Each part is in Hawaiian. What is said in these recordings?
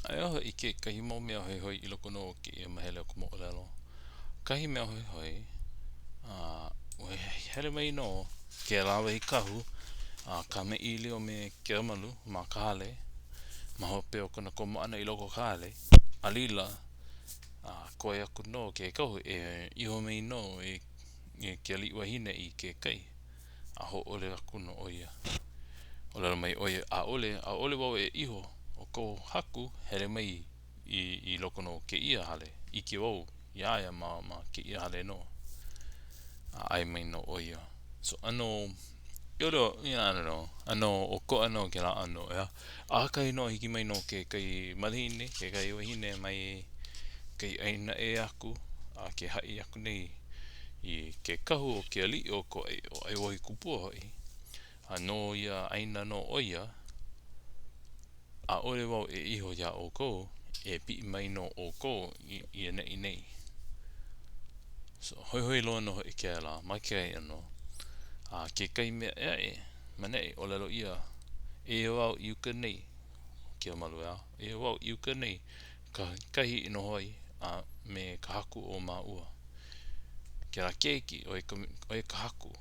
Aia hoʻi kekahi mau mea hoihoi i loko nō o kēia mahele o ka moʻolelo. Kahi mea hoihoi, a ua hele mai nō kēlā wahi kahu a kamaʻilio me Keamalu ma ka hale ma hope o kona komo ʻana i loko o ka hale, a laila, a koe aku nō ke kahu e iho mai nō i ke aliʻi wahine i ke kai. A hōʻole aku nō ʻo ia. ʻŌlelo mai ʻo ia, ʻAʻole, ʻaʻole wau e iho, ʻo kou haku, hele mai i, i loko nō o kēia hale. ʻIke wau iā ia ma, ma kēia hale nō. A ʻae mai nō ʻo ia. So, ʻano, yeah, I don't know, ʻano ʻokoʻa nō kēlā ʻano, ʻeā. ʻAkahi nō hiki mai nō kekahi malihini, kekahi wahine mai kahi ʻāina ʻē aku, a ke haʻi aku nei i ke kahu o ke aliʻi o ko ʻAiwohikupua hoʻi, a no ia ʻāina nō ʻo ia, ʻaʻole wau e iho iā ʻoukou, e piʻi mai nō ʻoukou i ʻaneʻi nei. So, hoihoi loa nō hoʻi kēlā ma kekahi ʻano. A kekahi mea ʻē aʻe, ma ʻaneʻi, ʻōlelo ʻia, eia wau i uka nei, Keamalu ʻeā, eia wau i uka nei, ka, kahi i noho ai a me ka haku o māua. Kēlā keiki, ʻo ia ka, ʻo ia ka haku.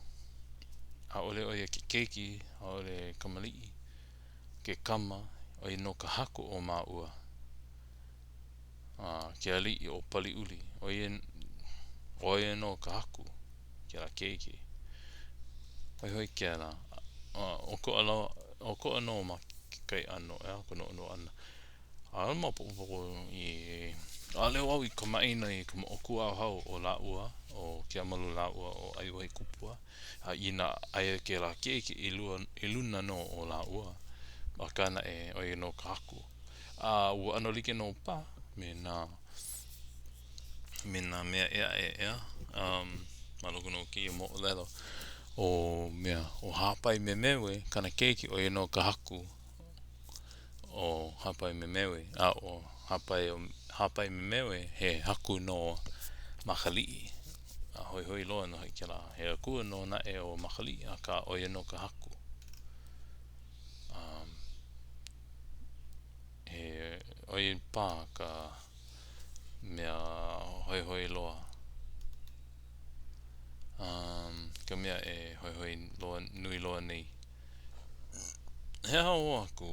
ʻAʻole ʻo ia ke keiki, ʻaʻole kamaliʻi, ke kama, ʻo ia nō ka haku o māua. A ke aliʻi ʻo Paliuli, ʻo ia, ʻo ia nō ka haku, kēlā keiki. Hoihoi kēlā. ʻOkoʻa loa, ʻokoʻa nō ma kekahi ʻano, ʻeā, ka noʻonoʻo ʻana. ʻAʻole maopopo i, ʻaʻole wau i kamaʻāina i ka moʻokūʻauhau o lāua, ʻo Keamalu lāua ʻo ʻAiwohikupua, a inā aia kēlā keiki i lua, i luna nō o lāua, akā naʻe, ʻo ia nō ka haku. A ua ʻano like nō paha me nā, me nā mea ʻē aʻe, ʻeā, um, ma loko nō o kēia moʻolelo, ʻo mea, ʻo Hāpaimemeue, kāna keiki, ʻo ia nō ka haku. ʻo Hāpaimemeue, a ʻo Hāpai, Hāpaimemeue, he haku no Makaliʻi. A hoihoi loa nō hoʻi kēlā. He akua nō naʻe ʻo Makaliʻi, akā ʻo ia nō ka haku. Um, he, ʻo ia paha ka mea hoihoi loa. Um, ka mea e hoihoi loa, nui loa nei. He aha hou aku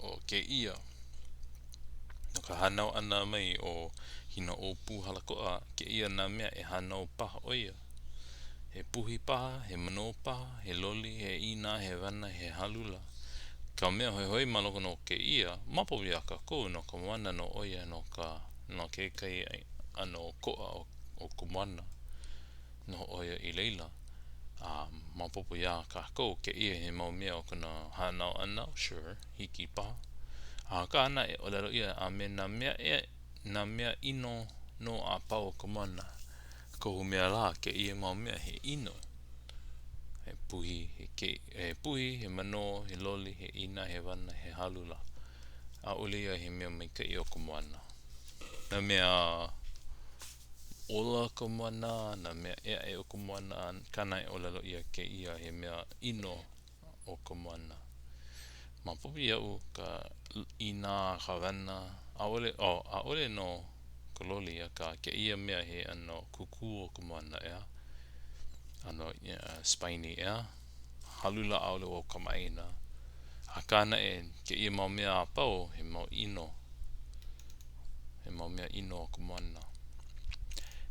o kēia no ka hānau ʻana mai o Hinaʻōpūhalakoʻa, kēia nā mea e hānau paha ʻo ia. He puhi paha, he manō paha, he loli, he inā, he wana, he halula. Ka mea hoihoi ma loko nō o kēia, maopopo iā kākou no ka moana nō ʻo ia no ka no kekahi ʻano koʻa o ka moana. Noho ʻo ia i laila, a maopopo iā kākou kēia he mau mea o kona hānau ʻana, sure, hiki paha. Akā naʻe, ʻōlelo ʻia, a me nā mea ʻē, nā mea ʻino nō a pau o ka moana. Kohu mea lā kēia mau mea he ʻino. He puhi, he ke, he puhi, he manō, he loli, he inā, he wana, he halula. ʻAʻole ia he mea maikaʻi o ka moana. Nā mea Ola ka moana, nā mea ʻē aʻe o ka moana, akā naʻe ʻōlelo ʻia kēia he mea ʻino o ka moana. Maopopo iaʻu ka inā ka wana, ʻaʻole, oh, ʻaʻole nō ka loli, akā kēia mea he ʻano kukū o ka moana, ʻeā? ʻAno spiny, ʻeā? Halula ʻaʻole wau kamaʻāina. Akā naʻe, kēia mau mea a pau, he mau ʻino. He mau mea ʻino o ka moana.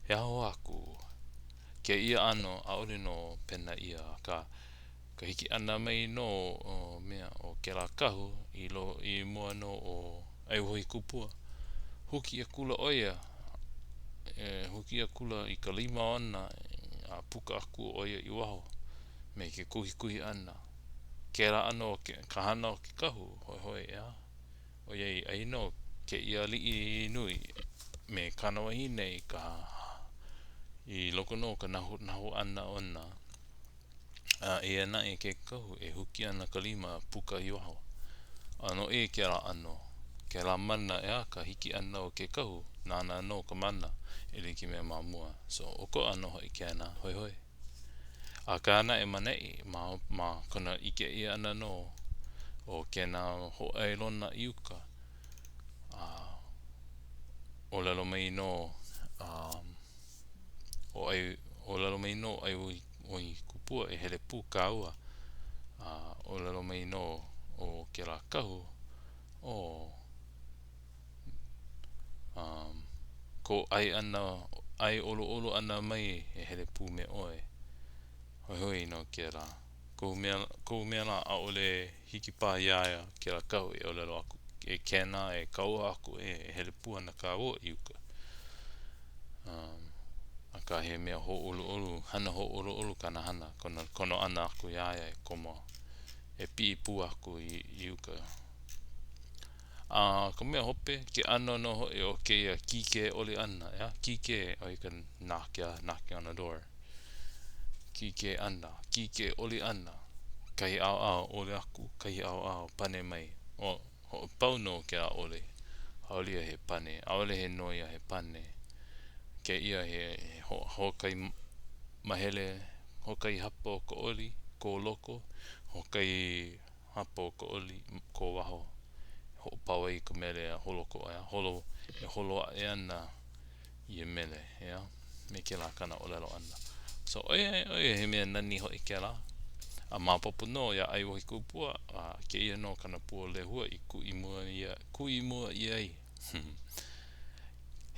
He aha hou aku kēia ʻano, ʻaʻole nō pena ʻia, akā, ka hiki ʻana mai nō o mea, o kēlā kahu i lo, i mua nō o ʻAiwohikupua. Huki akula ʻo ia, e huki akula i ka lima ona a puka aku ʻo ia i waho me ke kuhikuhi ʻana. Kēlā ʻano o ke, ka hana o ke kahu, hoihoi, ʻeā? ʻOiai, aia nō kēia aliʻi nui me kāna wahine i ka, i loko nō o ka nahunahu ʻana ona. A eia naʻe ke kahu e huki ana ka lima a puka i waho. ʻAno ʻē kēlā ʻano, kēlā mana, ʻeā, ka hiki ʻana o ke kahu, nāna nō ka mana e like me ma mua. So, ʻokoʻa nō hoʻi kēnā, hoihoi. Akā naʻe ma ʻaneʻi, ma, ma kona ʻike ʻia ʻana nō o kēnā hōʻailona i uka. ʻōlelo mai nō um, ʻo ʻAi, ʻōlelo mai nō ʻo ʻAiwohikupua e hele pū kāua. A ʻōlelo mai nō ʻo kēlā kahu, ʻO um, kou ʻae ʻana, ʻae ʻoluʻolu ʻana mai e hele pū me ʻoe. Hoihoi nō kēlā. Kohu mea, kohu mea lā, ʻaʻole hiki paha iā ia kēlā kahu e ʻōlelo aku, e kēnā, e kauoha aku, e hele pū ana kāua i uka. Um, akā he mea hōʻoluʻolu, hana hōʻoluʻolu kāna hana, kona kono ʻana aku iā ia e komo, e piʻi pū aku i, i uka. A ka mea hope, ke ʻano nō hoʻi o kēia kīkē ʻoli ʻana, ʻeā? Kīkē, ʻo ia ka knock, yeah, knocking on the door. Kīkē ʻana, kīkē ʻoli ʻana, kahi ʻaoʻao ʻoli aku, kahi ʻaoʻao pane mai. ʻO, hoʻopau nō kēlā ʻoli. ʻAʻole ia he pane, ʻaʻole he noi a he pane. Kēia he, he ho, hoʻokahi mahele, hoʻokahi hapa o ka ʻoli, ko loko, hoʻokahi hapa o ka ʻoli ko waho e hoʻopau ai i ka mele a holo ko ʻea, holo, e holo aʻe ana ia mele, ʻeā, me kēlā kāna ʻōlelo ʻana. So, ʻoiai, ʻoiai he mea nani hoʻi kēlā. A maopopo nō iā ʻAiwohikupua, a kēia nō kāna pua lehua i kuʻi mua ia, kuʻi mua ʻia ai.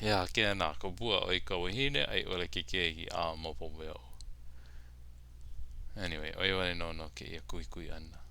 He aha kēnā, ka pua ʻo i ka wahine a i ʻole ke keiki, a maopopo iaʻu. Anyway, ʻo ia wale nō no kēia kuhikuhi ʻana.